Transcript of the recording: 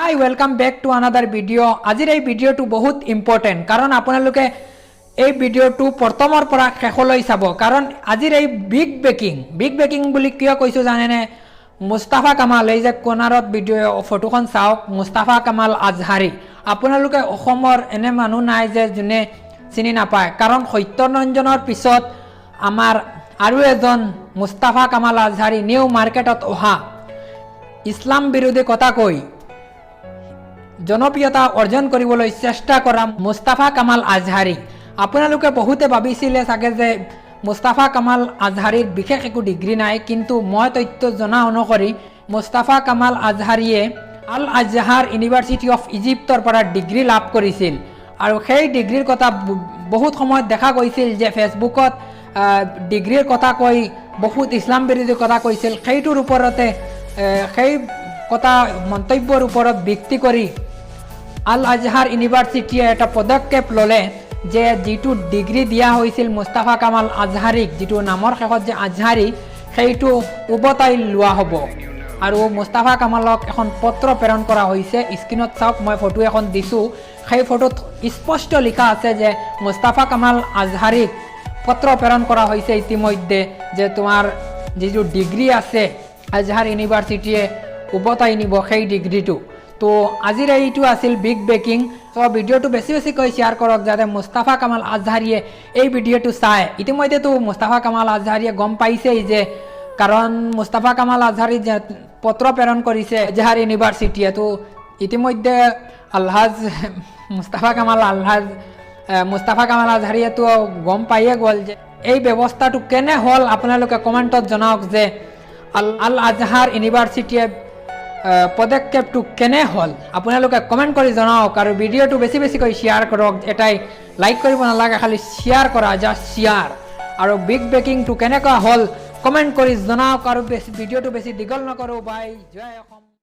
Hi, welcome back to another video. আজিৰ এই ভিডিঅ'টো বহুত ইম্পৰ্টেণ্ট, কাৰণ আপোনালোকে এই ভিডিঅ'টো প্ৰথমৰ পৰা শেষলৈ চাব, কাৰণ আজিৰ এই বিগ ব্ৰেকিং, বিগ ব্ৰেকিং বুলি কিয় কৈছোঁ জানেনে? মুস্তাফা কামাল, এই যে কোণাৰত ভিডিঅ' ফটোখন চাওক, মুস্তাফা কামাল আজহাৰী। আপোনালোকে অসমৰ এনে মানুহ নাই যে যোনে চিনি নাপায়, কাৰণ সত্যৰঞ্জনৰ পিছত আমাৰ আৰু এজন মুস্তাফা কামাল আজহাৰী, নিউ মাৰ্কেটত অহা ইছলাম বিৰোধী কথা কৈ জনপ্ৰিয়তা অৰ্জন কৰিবলৈ চেষ্টা কৰা মুস্তাফা কামাল আজহাৰী। আপোনালোকে বহুতে ভাবিছিলে চাগে যে মুস্তাফা কামাল আজহাৰীৰ বিশেষ একো ডিগ্ৰী নাই, কিন্তু মই তথ্য জনা অনুসৰি মুস্তাফা কামাল আজহাৰীয়ে আল আজহাৰ ইউনিভাৰ্চিটি অফ ইজিপ্তৰ পৰা ডিগ্ৰী লাভ কৰিছিল। আৰু সেই ডিগ্ৰীৰ কথা বহুত সময়ত দেখা গৈছিল যে ফেচবুকত ডিগ্ৰীৰ কথা কৈ বহুত ইছলাম বিৰোধী কথা কৈছিল। সেইটোৰ ওপৰতে সেই কথা মন্তব্যৰ ওপৰত ভিত্তি কৰি আল আজহাৰ ইউনিভাৰ্চিটিয়ে এটা পদক্ষেপ ল'লে যে যিটো ডিগ্ৰী দিয়া হৈছিল মুস্তাফা কামাল আজহাৰীক, যিটো নামৰ শেষত যে আজহাৰী, সেইটো উভতাই লোৱা হ'ব। আৰু মুস্তাফা কামালক এখন পত্ৰ প্ৰেৰণ কৰা হৈছে। স্ক্ৰীণত চাওক, মই ফটো এখন দিছোঁ। সেই ফটোত স্পষ্ট লিখা আছে যে মুস্তাফা কামাল আজহাৰীক পত্ৰ প্ৰেৰণ কৰা হৈছে ইতিমধ্যে যে তোমাৰ যিটো ডিগ্ৰী আছে, আজহাৰ ইউনিভাৰ্চিটিয়ে উভতাই নিব সেই ডিগ্ৰীটো। তো আজিৰ এইটো আছিল বিগ ব্ৰেকিং। চ' ভিডিঅ'টো বেছি বেছিকৈ শ্বেয়াৰ কৰক, যাতে মুস্তাফা কামাল আজহাৰীয়ে এই ভিডিঅ'টো চায়। ইতিমধ্যেতো মুস্তাফা কামাল আজহাৰীয়ে গম পাইছেই যে, কাৰণ মুস্তাফা কামাল আজহাৰী যে পত্ৰ প্ৰেৰণ কৰিছে আজহাৰ ইউনিভাৰ্চিটিয়ে, তো ইতিমধ্যে আলহাজ মুস্তাফা কামাল আলহাজ মুস্তাফা কামাল আজহাৰীয়েতো গম পায়ে গ'ল যে এই ব্যৱস্থাটো কেনে হ'ল। আপোনালোকে কমেণ্টত জনাওক যে আল আল আজহাৰ ইউনিভাৰ্চিটিয়ে পদক্ষেপটো কেনে হ'ল। আপোনালোকে কমেণ্ট কৰি জনাওক আৰু ভিডিঅ'টো বেছি বেছিকৈ শ্বেয়াৰ কৰক। এটাই লাইক কৰিব নালাগে, খালি শ্বেয়াৰ কৰা, জাষ্ট শ্বেয়াৰ। আৰু বিগ ব্ৰেকিংটো কেনেকুৱা হ'ল, কমেণ্ট কৰি জনাওক। আৰু বেছি ভিডিঅ'টো বেছি দীঘল নকৰোঁ। বাই, জয় অসম।